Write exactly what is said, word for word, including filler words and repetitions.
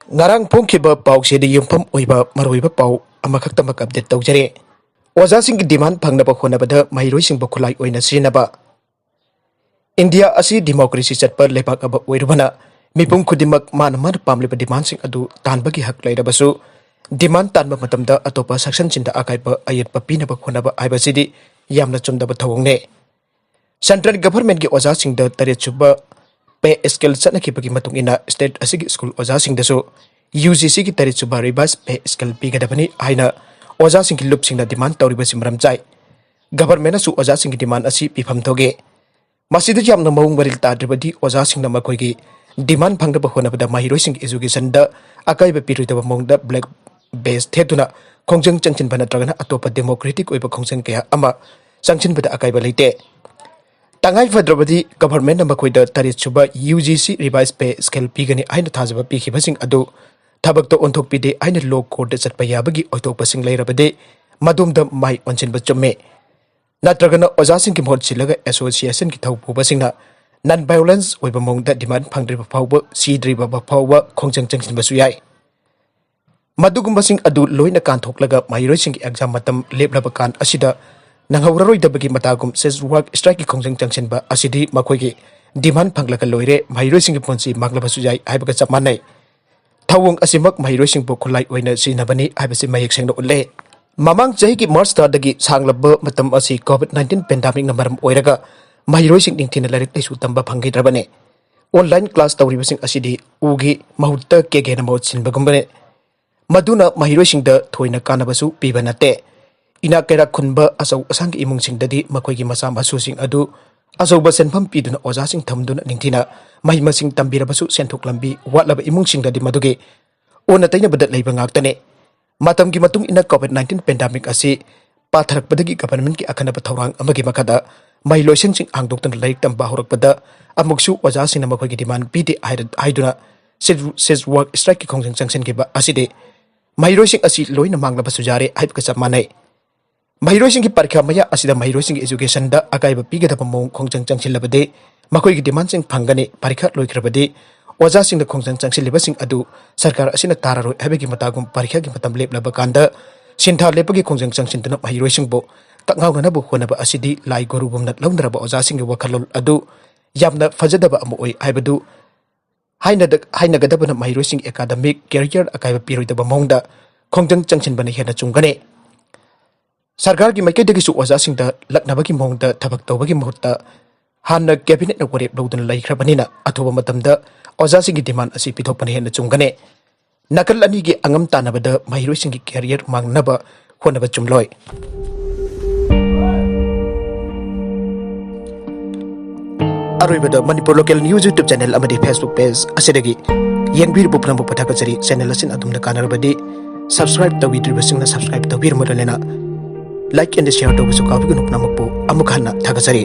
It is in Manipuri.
ꯉꯔꯥꯡ ꯐꯣꯡꯈꯤꯕ ꯄꯥꯎꯆꯦꯗ ꯌꯨꯝꯐꯝ ꯑꯣꯏꯕ ꯃꯔꯨꯑꯣꯏꯕ ꯄꯥꯎ ꯑꯃꯈꯛꯇꯃꯛ ꯑꯞꯗꯦꯠ ꯇꯧꯖꯔꯦ꯫ ꯑꯣꯖꯥꯁꯤꯡꯒꯤ ꯗꯤꯃꯥꯟ ꯐꯪꯅꯕ ꯍꯣꯠꯅꯕꯗ ꯃꯍꯩꯔꯣꯏꯁꯤꯡꯕꯨ ꯈꯨꯠꯂꯥꯏ ꯑꯣꯏꯅ ꯁꯤꯖꯤꯟꯅꯕ꯫ ꯏꯟꯗꯤꯌꯥ ꯑꯁꯤ ꯗꯤꯃꯣꯀ꯭ꯔꯦꯁꯤ ꯆꯠꯄ ꯂꯩꯕꯥꯛ ꯑꯃ ꯑꯣꯏꯔꯨꯕꯅ, ꯃꯤꯄꯨꯝ ꯈꯨꯗꯤꯡꯃꯛ ꯃꯥꯅ ꯃꯥꯅ ꯄꯥꯝꯂꯤꯕ ꯗꯤꯃꯥꯟꯁꯤꯡ ꯑꯗꯨ ꯇꯥꯟꯕꯒꯤ ꯍꯛ ꯂꯩꯔꯕꯁꯨ, ꯗꯤꯃꯥꯟ ꯇꯥꯟꯕ ꯃꯇꯝꯗ ꯑꯇꯣꯞꯄ ꯁꯦꯛꯁꯟꯁꯤꯡꯗ ꯑꯀꯥꯏꯕ ꯑꯌꯦꯠꯄ ꯄꯤꯅꯕ ꯍꯣꯠꯅꯕ ꯍꯥꯏꯕꯁꯤꯗꯤ ꯌꯥꯝꯅ ꯆꯨꯝꯗꯕ ꯊꯧꯑꯣꯡꯅꯤ꯫ ꯁꯦꯟꯇ꯭ꯔꯦꯜ ꯒꯚꯔꯟꯃꯦꯟꯠꯀꯤ ꯑꯣꯖꯥꯁꯤꯡꯗ ꯇꯔꯦꯠ ꯁꯨꯕ ꯄꯦ ꯁ꯭ꯀꯦꯜ ꯆꯠꯅꯈꯤꯕꯒꯤ ꯃꯇꯨꯡ ꯏꯟꯅ, ꯁ꯭ꯇꯦꯠ ꯑꯁꯤꯒꯤ ꯁ꯭ꯀꯨꯜ ꯑꯣꯖꯥꯁꯤꯡꯗꯁꯨ ꯌꯨ ꯖꯤ ꯁꯤꯒꯤ ꯇꯔꯦꯠ ꯁꯨꯕ ꯔꯤꯚꯥꯏꯁ ꯄꯦ ꯁ꯭ꯀꯦꯜ ꯄꯤꯒꯗꯕꯅꯤ ꯍꯥꯏꯅ ꯑꯣꯖꯥꯁꯤꯡꯒꯤ ꯂꯨꯞꯁꯤꯡꯅ ꯗꯤꯃꯥꯟ ꯇꯧꯔꯤꯕꯁꯤ ꯃꯔꯝ ꯆꯥꯏ꯫ ꯒꯚꯔꯟꯃꯦꯟꯠꯅꯁꯨ ꯑꯣꯖꯥꯁꯤꯡꯒꯤ ꯗꯤꯃꯥꯟ ꯑꯁꯤ ꯄꯤꯐꯝ ꯊꯣꯛꯏ꯫ ꯃꯁꯤꯗ ꯌꯥꯝꯅ ꯃꯑꯣꯡ ꯃꯔꯤꯜ ꯇꯥꯗ꯭ꯔꯕꯗꯤ ꯑꯣꯖꯥꯁꯤꯡꯅ ꯃꯈꯣꯏꯒꯤ ꯗꯤꯃꯥꯟ ꯐꯪꯅꯕ ꯍꯣꯠꯅꯕꯗ ꯃꯍꯩꯔꯣꯏꯁꯤꯡꯒꯤ ꯑꯦꯖꯨꯀꯦꯁꯟꯗ ꯑꯀꯥꯏꯕ ꯄꯤꯔꯣꯏꯗꯕ ꯃꯑꯣꯡꯗ ꯕ꯭ꯂꯦꯛ ꯕꯦꯖ ꯊꯦꯠꯇꯨꯅ ꯈꯣꯡꯖꯪ ꯆꯪꯁꯤꯟꯕ ꯅꯠꯇ꯭ꯔꯒꯅ ꯑꯇꯣꯞꯄ ꯗꯦꯃꯣꯀ꯭ꯔꯦꯇꯤꯛ ꯑꯣꯏꯕ ꯈꯣꯡꯖꯪ ꯀꯌꯥ ꯑꯃ ꯆꯪꯁꯤꯟꯕꯗ ꯑꯀꯥꯏꯕ ꯂꯩꯇꯦ꯫ ꯇꯉꯥꯏ ꯐꯗ꯭ꯔꯕꯗꯤ ꯒꯚꯔꯟꯃꯦꯟꯠꯅ ꯃꯈꯣꯏꯗ ꯇꯔꯦꯠ ꯁꯨꯕ ꯌꯨ ꯖꯤ ꯁꯤ ꯔꯤꯚꯥꯏꯁ ꯄꯦ ꯁ꯭ꯀꯦꯜ ꯄꯤꯒꯅꯤ ꯍꯥꯏꯅ ꯊꯥꯖꯕ ꯄꯤꯈꯤꯕꯁꯤꯡ ꯑꯗꯨ ꯊꯕꯛꯇ ꯑꯣꯟꯊꯣꯛꯄꯤꯗꯦ ꯍꯥꯏꯅ ꯂꯣ ꯀꯣꯔꯠꯇ ꯆꯠꯄ ꯌꯥꯕꯒꯤ ꯑꯣꯏꯊꯣꯛꯄꯁꯤꯡ ꯂꯩꯔꯕꯗꯤ, ꯃꯗꯣꯝꯗ ꯃꯥꯏ ꯑꯣꯟꯁꯤꯟꯕ ꯆꯨꯝꯃꯤ꯫ ꯅꯠꯇ꯭ꯔꯒꯅ ꯑꯣꯖꯥꯁꯤꯡꯒꯤ ꯃꯍꯨꯠ ꯁꯤꯜꯂꯒ ꯑꯦꯁꯣꯁꯤꯌꯦꯁꯟꯒꯤ ꯊꯧ ꯄꯨꯕꯁꯤꯡꯅ ꯅꯟ ꯚꯥꯏꯑꯣꯂꯦꯟꯁ ꯑꯣꯏꯕ ꯃꯑꯣꯡꯗ ꯗꯤꯃꯥꯟ ꯐꯪꯗ꯭ꯔꯤꯕ ꯐꯥꯎꯕ, ꯁꯤꯗ꯭ꯔꯤꯕ ꯐꯥꯎꯕ ꯈꯣꯡꯖꯪ ꯆꯪꯁꯤꯟꯕꯁꯨ ꯌꯥꯏ꯫ ꯃꯗꯨꯒꯨꯝꯕꯁꯤꯡ ꯑꯗꯨ ꯂꯣꯏꯅ ꯀꯥꯟꯊꯣꯛꯂꯒ ꯃꯍꯩꯔꯣꯏꯁꯤꯡꯒꯤ ꯑꯦꯛꯖꯥꯝ ꯃꯇꯝ ꯂꯦꯞꯂꯕ ꯀꯥꯟ ꯑꯁꯤꯗ ꯅꯪꯍꯧꯔꯔꯣꯏꯗꯕꯒꯤ ꯃꯇꯥꯒꯨꯝ ꯁꯤꯖ ꯋꯥꯛ ꯁ꯭ꯇ꯭ꯔꯥꯏꯛꯀꯤ ꯈꯣꯡꯖꯪ ꯆꯪꯁꯤꯟꯕ ꯑꯁꯤꯗꯤ ꯃꯈꯣꯏꯒꯤ ꯗꯤꯃꯥꯟ ꯐꯪꯂꯒ ꯂꯣꯏꯔꯦ, ꯃꯍꯩꯔꯣꯏꯁꯤꯡꯒꯤ ꯄꯨꯟꯁꯤ ꯃꯥꯡꯂꯕꯁꯨ ꯌꯥꯏ ꯍꯥꯏꯕꯒ ꯆꯞ ꯃꯥꯟꯅꯩ꯫ ꯊꯧꯑꯣꯡ ꯑꯁꯤꯃꯛ ꯃꯍꯩꯔꯣꯏꯁꯤꯡꯕꯨ ꯈꯨꯠꯂꯥꯏ ꯑꯣꯏꯅ ꯁꯤꯖꯤꯟꯅꯕꯅꯤ ꯍꯥꯏꯕꯁꯤ ꯃꯌꯦꯛ ꯁꯦꯡꯅ ꯎꯠꯂꯦ꯫ ꯃꯃꯥꯡ ꯆꯍꯤꯒꯤ ꯃꯥꯔꯆ ꯊꯥꯗꯒꯤ ꯁꯥꯡꯂꯕ ꯃꯇꯝ ꯑꯁꯤ ꯀꯣꯚꯤꯗ ꯅꯥꯏꯟꯇꯤꯟ ꯄꯦꯟꯗꯥꯃꯤꯛꯅ ꯃꯔꯝ ꯑꯣꯏꯔꯒ ꯃꯍꯩꯔꯣꯏꯁꯤꯡ ꯅꯤꯡꯊꯤꯅ ꯂꯥꯏꯔꯤꯛ ꯂꯥꯏꯁꯨ ꯇꯝꯕ ꯐꯪꯈꯤꯗ꯭ꯔꯕꯅꯤ꯫ ꯑꯣꯟꯂꯥꯏꯟ ꯀ꯭ꯂꯥꯁ ꯇꯧꯔꯤꯕꯁꯤꯡ ꯑꯁꯤꯗꯤ ꯎꯒꯤ ꯃꯍꯨꯠꯇ ꯀꯦꯒꯦꯅ ꯃꯍꯨꯠ ꯁꯤꯟꯕꯒꯨꯝꯕꯅꯤ꯫ ꯃꯗꯨꯅ ꯃꯍꯩꯔꯣꯏꯁꯤꯡꯗ ꯊꯣꯏꯅ ꯀꯥꯟꯅꯕꯁꯨ ꯄꯤꯕ ꯅꯠꯇꯦ꯫ ꯏꯅꯥꯛ ꯀꯩꯔꯥꯛ ꯈꯨꯟꯕ ꯑꯆꯧ ꯑꯁꯥꯡꯒꯤ ꯏꯃꯨꯡꯁꯤꯡꯗꯗꯤ ꯃꯈꯣꯏꯒꯤ ꯃꯆꯥ ꯃꯁꯨꯁꯤꯡ ꯑꯗꯨ ꯑꯆꯧꯕ ꯁꯦꯟꯐꯝ ꯄꯤꯗꯨꯅ ꯑꯣꯖꯥꯁꯤꯡ ꯊꯝꯗꯨꯅ ꯅꯤꯡꯊꯤꯅ ꯃꯍꯩ ꯃꯁꯤꯡ ꯇꯝꯕꯤꯔꯕꯁꯨ, ꯁꯦꯟꯊꯣꯛ ꯂꯝꯕꯤ ꯋꯥꯠꯂꯕ ꯏꯃꯨꯡꯁꯤꯡꯗꯗꯤ ꯃꯗꯨꯒꯤ ꯑꯣꯟꯅ ꯇꯩꯅꯕꯗ ꯂꯩꯕ ꯉꯥꯛꯇꯅꯤ꯫ ꯃꯇꯝꯒꯤ ꯃꯇꯨꯡ ꯏꯟꯅ ꯀꯣꯚꯤꯗ ꯅꯥꯏꯟꯇꯤꯟ ꯄꯦꯟꯗꯥꯃꯤꯛ ꯑꯁꯤ ꯄꯥꯊꯔꯛꯄꯗꯒꯤ ꯒꯚꯔꯟꯃꯦꯟꯠꯀꯤ ꯑꯈꯟꯅꯕ ꯊꯧꯔꯥꯡ ꯑꯃꯒꯤ ꯃꯈꯥꯗ ꯃꯍꯩꯂꯣꯏꯁꯪꯁꯤꯡ ꯍꯥꯡꯗꯣꯛꯇꯨꯅ ꯂꯥꯏꯔꯤꯛ ꯇꯝꯕ ꯍꯧꯔꯛꯄꯗ, ꯑꯃꯨꯛꯁꯨ ꯑꯣꯖꯥꯁꯤꯡꯅ ꯃꯈꯣꯏꯒꯤ ꯗꯤꯃꯥꯟ ꯄꯤꯗꯦ ꯍꯥꯏꯔ-, ꯍꯥꯏꯗꯨꯅ ꯁꯤꯖ-, ꯁꯤꯖ ꯋꯥꯛ ꯁ꯭ꯇ꯭ꯔꯥꯏꯛꯀꯤ ꯈꯣꯡꯖꯪ ꯆꯪꯁꯤꯟꯈꯤꯕ ꯑꯁꯤꯗꯤ ꯃꯍꯩꯔꯣꯏꯁꯤꯡ ꯑꯁꯤ ꯂꯣꯏꯅ ꯃꯥꯡꯂꯕꯁꯨ ꯌꯥꯔꯦ ꯍꯥꯏꯕꯒ ꯆꯞ ꯃꯥꯟꯅꯩ꯫ ꯃꯍꯩꯔꯣꯏꯁꯤꯡꯒꯤ ꯄꯔꯤꯈꯥ ꯃꯌꯥ ꯑꯁꯤꯗ ꯃꯍꯩꯔꯣꯏꯁꯤꯡꯒꯤ ꯑꯦꯖꯨꯀꯦꯁꯟꯗ ꯑꯀꯥꯏꯕ ꯄꯤꯒꯗꯕ ꯃꯑꯣꯡ ꯈꯣꯡꯖꯪ ꯆꯪꯁꯤꯜꯂꯕꯗꯤ, ꯃꯈꯣꯏꯒꯤ ꯗꯤꯃꯥꯟꯁꯤꯡ ꯐꯪꯒꯅꯤ꯫ ꯄꯔꯤꯈꯥ ꯂꯣꯏꯈ꯭ꯔꯕꯗꯤ ꯑꯣꯖꯥꯁꯤꯡꯗ ꯈꯣꯡꯖꯪ ꯆꯪꯁꯤꯜꯂꯤꯕꯁꯤꯡ ꯑꯗꯨ ꯁꯔꯀꯥꯔ ꯑꯁꯤꯅ ꯇꯥꯔꯔꯣꯏ ꯍꯥꯏꯕꯒꯤ ꯃꯇꯥꯒꯨꯝ ꯄꯔꯤꯈ꯭ꯌꯥꯒꯤ ꯃꯇꯝ ꯂꯦꯞꯂꯕ ꯀꯥꯟꯗ ꯁꯤꯟꯊꯥ ꯂꯦꯞꯄꯒꯤ ꯈꯣꯡꯖꯪ ꯆꯪꯁꯤꯟꯗꯨꯅ ꯃꯍꯩꯔꯣꯏꯁꯤꯡꯕꯨ ꯀꯛꯉꯥꯎꯅꯅꯕ ꯍꯣꯠꯅꯕ ꯑꯁꯤꯗꯤ ꯂꯥꯏ ꯒꯨꯔꯨꯒꯨꯝꯅ ꯂꯧꯅꯔꯕ ꯑꯣꯖꯥꯁꯤꯡꯒꯤ ꯋꯥꯈꯜꯂꯣꯟ ꯑꯗꯨ ꯌꯥꯝꯅ ꯐꯖꯗꯕ ꯑꯃ ꯑꯣꯏ ꯍꯥꯏꯕꯗꯨ ꯍꯥꯏꯅꯗ-, ꯍꯥꯏꯅꯒꯗꯕꯅ ꯃꯍꯩꯔꯣꯏꯁꯤꯡꯒꯤ academic career ꯑꯀꯥꯏꯕ ꯄꯤꯔꯣꯏꯗꯕ ꯃꯑꯣꯡꯗ ꯈꯣꯡꯖꯪ ꯆꯪꯁꯤꯟꯕꯅ ꯍꯦꯟꯅ ꯆꯨꯝꯒꯅꯤ꯫ ꯁꯔꯀꯥꯔꯒꯤ ꯃꯥꯏꯀꯩꯗꯒꯤꯁꯨ ꯑꯣꯖꯥꯁꯤꯡꯗ ꯂꯛꯅꯕꯒꯤ ꯃꯑꯣꯡꯗ ꯊꯕꯛ ꯇꯧꯕꯒꯤ ꯃꯍꯨꯠꯇ ꯍꯥꯟꯅ cabinetꯅ ꯋꯥꯔꯦꯞ ꯂꯧꯗꯨꯅ ꯂꯩꯈ꯭ꯔꯕꯅꯤꯅ ꯑꯊꯨꯕ ꯃꯇꯝꯗ ꯑꯣꯖꯥꯁꯤꯡꯒꯤ demand ꯑꯁꯤ ꯄꯤꯊꯣꯛꯄꯅ ꯍꯦꯟꯅ ꯆꯨꯝꯒꯅꯤ꯫ ꯅꯥꯀꯜ ꯑꯅꯤꯒꯤ ꯑꯉꯝ ꯇꯥꯟꯅꯕꯗ ꯃꯍꯩꯔꯣꯏꯁꯤꯡꯒꯤ career ꯃꯥꯡꯅꯕ ꯍꯣꯠꯅꯕ ꯆꯨꯝꯂꯣꯏ꯫ ꯑꯔꯣꯏꯕꯗ Manipur Local News YouTube channel ꯑꯃꯗꯤ Facebook page ꯑꯁꯤꯗꯒꯤ ꯌꯦꯡꯕꯤꯔꯤꯕ ꯄꯨꯝꯅꯃꯛꯄꯨ ꯊꯥꯒꯠꯆꯔꯤ꯫ Channel ꯑꯁꯤꯅ ꯑꯗꯣꯝꯗ ꯀꯥꯟꯅꯔꯕꯗꯤ subscribe ꯇꯧꯕꯤꯗ꯭ꯔꯤꯕꯁꯤꯡꯅ subscribe ꯇꯧꯕꯤꯔꯝꯃꯒ ꯂꯣꯏꯅꯅ like and share ꯇꯧꯕꯁꯨ ꯀꯥꯎꯕꯤꯒꯅꯨ꯫ ꯄꯨꯝꯅꯃꯛꯄꯨ ꯑꯃꯨꯛ ꯍꯟꯅ ꯊꯥꯒꯠꯆꯔꯤ꯫